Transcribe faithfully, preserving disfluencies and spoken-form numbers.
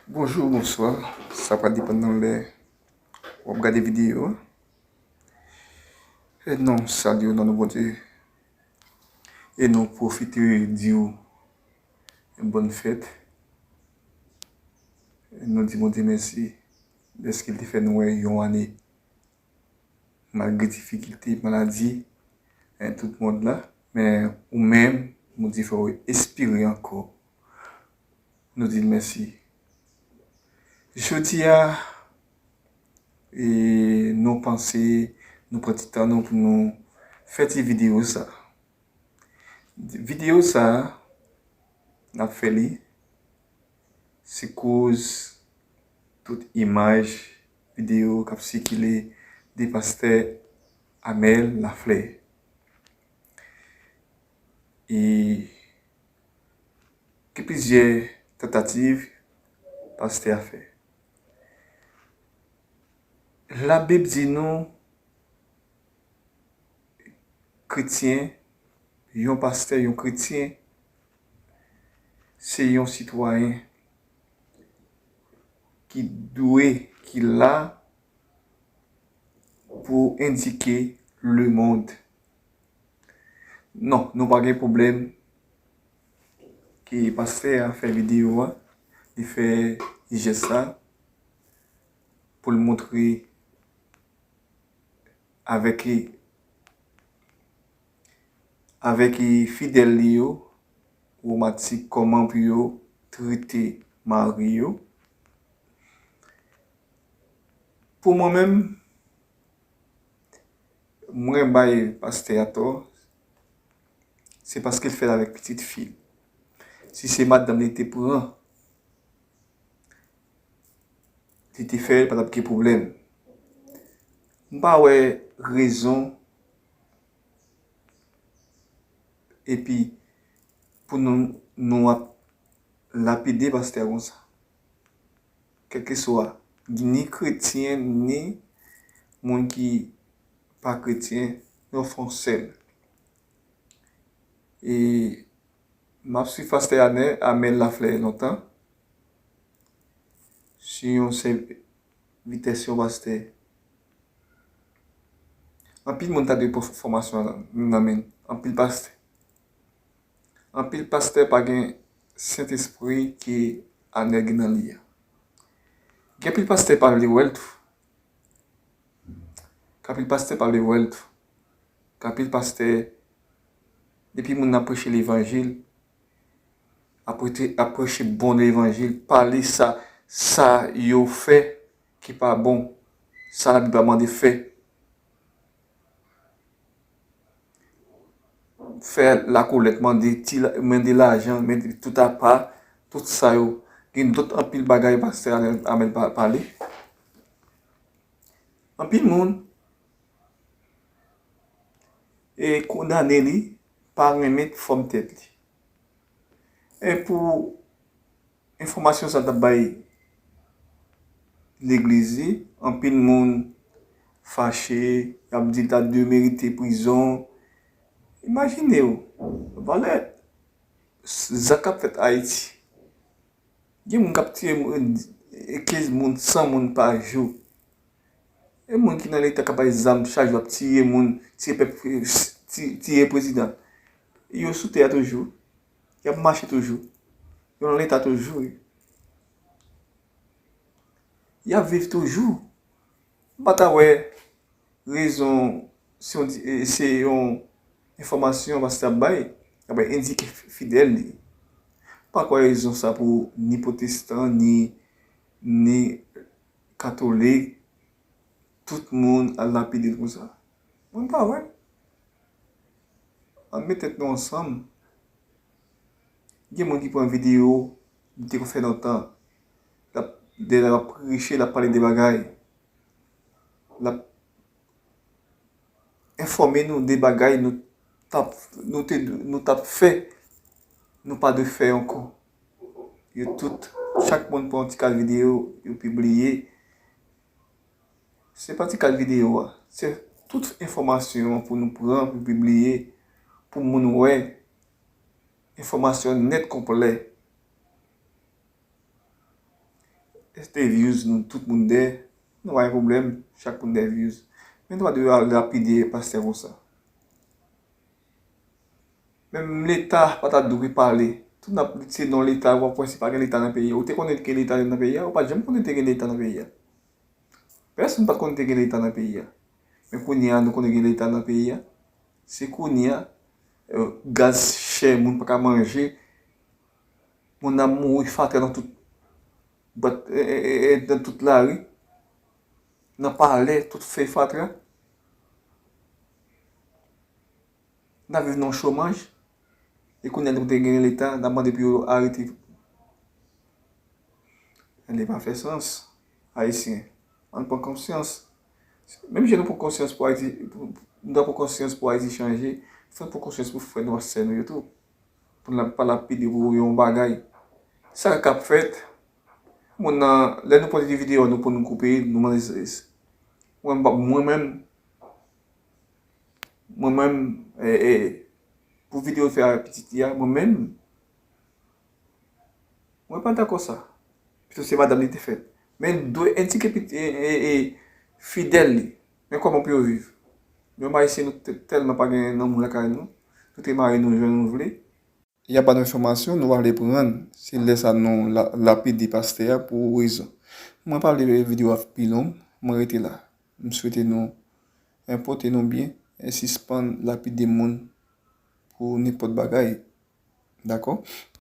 Bonjou, bonswa. Sa va depann nan lè w ap gade videyo a. E nou salye w nan non Bondye. E nou pwofite di w yon bòn fèt. Nou di Bondye mèsi dèske l te fè nou wè yon ane. Malgre difikilte, maladi, e tout mond la, men ou menm, Bondye fè w espere ankò. Nou di l mèsi. Jodi a, e, nou panse, nou pran ti tan nou pou nou fè ti videyo sa. Videyo sa, n ap fè li, se koz tout imaj, videyo k ap sikile de pastè Amel Lafleur. E gen plizyè tantativ pastè a fè. Labib di nou, kretyen, yon pastè, yon kretyen, se yon sitwayen ki dwe, ki la pou endike lemonn. Non, nou pa gen pwoblèm ke pastè a fè videyo a, li fè jès la pou l montre avèk, avèk fidèl li yo, womatik, kòman pou yo trete mari yo. Pou mwen menm, mwen bay pastè a tò, se paske l fè l avèk pitit fi l. Si se madanm li te pran, li te fè l, pa t ap gen pwoblèm. M pa wè rezon, epi pou nou, nou ap lapide pastè a konsa. Kèlkeswa, ni kretyen, ni moun ki pa kretyen, yo fè yon sèl. E m ap swiv pastè Amel, Amel Lafleur lontan. Se yon sèvitè, se yon pastè. Anpil moun ta dwe pran fòmasyon nan, nan men l. Anpil pastè. Anpil pastè pa gen Sentespri ke Amel gen nan li a. Gen anpil pastè pa vle wè l tou. Gen anpil pastè pa vle wè l tou. Gen anpil pastè, depi moun nan preche levanjil, ap preche, ap preche bon levanjil, pale sa, sa yo fè ki pa bon, sa Labib la mande fè. Fè lakolèt, mande ti la, mande lajan, mete tout apa, tout sa yo. Gen dòt anpil bagay pastè Amel, Amel pa, pale. Anpil moun, e, kondane li, pa renmen fòm tèt li. E pou enfòmasyon sa t ap bay legliz li, anpil moun fache, y ap di l ta dwe merite prizon. Imajine w, valè zak k ap fèt Ayiti. Gen moun k ap tiye moun, kenz moun, san moun pa jou. E moun ki nan Leta k ap bay zam chak jou ap tiye moun, tiye pèp, ti-, tiye prezidan. Yo sou tè a toujou. Y ap mache toujou. Yo nan Leta toujou, wi. Y ap viv toujou. M pa ta wè rezon, se yon di-, e, se yon enfòmasyon pastè ap bay, ap bay endike fidèl li. M pa kwè rezon sa pou ni pwotestan, ni, ni katolik, tout moun al lapide l konsa. Mwen pa wè. Ann met tèt nou ansanm. Gen moun ki pran videyo, li te konn fè lontan. L ap, lè l ap preche, l ap pale de bagay. L ap enfòme nou de bagay nou t ap, nou te, nou t ap fè, nou pa dwe fè ankò. Yo tout, chak moun pran yon ti kat videyo, yo pibliye. Se pa ti kat videyo a, se tout enfòmasyon an pou nou pran, pou pibliye, pou moun wè enfòmasyon nèt konplè. Èske views nou tout moun dèyè? Nou pa gen pwoblèm, chak moun dèyè views. Men nou pa dwe lapide pastè konsa. Menm Leta pa ta dwe pale. Tout n ap se non Leta, w ap wè si pa gen Leta nan peyi a. Ou te konnen te gen Leta nan peyi a? Ou pa t janm konnen te gen Leta nan peyi a. Pèsonn pa t konnen te gen Leta nan peyi a. Men kounye a, nou konnen gen Leta nan peyi a. Se kounye a, eh, gaz chè, moun pa ka manje, moun ap mouri fatra nan tout bòt, eh, eh, eh, eh, nan tout lari, nan palè, tout fè fatra. N ap viv nan chomaj. E kounye a nou te gen Leta, n ap mande pou yo arete. Li pa fè sans. Ayisyen, ann pran konsyans. Menm jan nou pran konsyans pou Ayiti, pou, nou ta pran konsyans pou Ayiti chanje, fò n pran konsyans pou frè nou ak sè nou yo tou. Pou n pa lapide pou yon bagay. Sa k ap fèt, moun nan, lè nou pote videyo, nou pou nou koupe, nou mande s- s- mwen, mwen menm, mwen menm, eh, eh, pou videyo fè a pitit li a, mwen menm, mwen pa dakò sa. Pito se madanm li te fèt. Men dwe endike pit- e, e, e, fidèl li. Men kòman pou yo viv? Nou menm Ayisyen, nou te- tèlman pa gen lanmou lakay nou. Nou te mare nou jan nou vle. Y ap ba nou enfòmasyon, nou pa vle pran. Se lè sa nou la- lapide pastè a pou rezon. Mwen pa vle videyo a pi long, mwen rete la. M swete nou enpòte nou byen e sispann lapide moun pou nenpòt bagay. Dakò?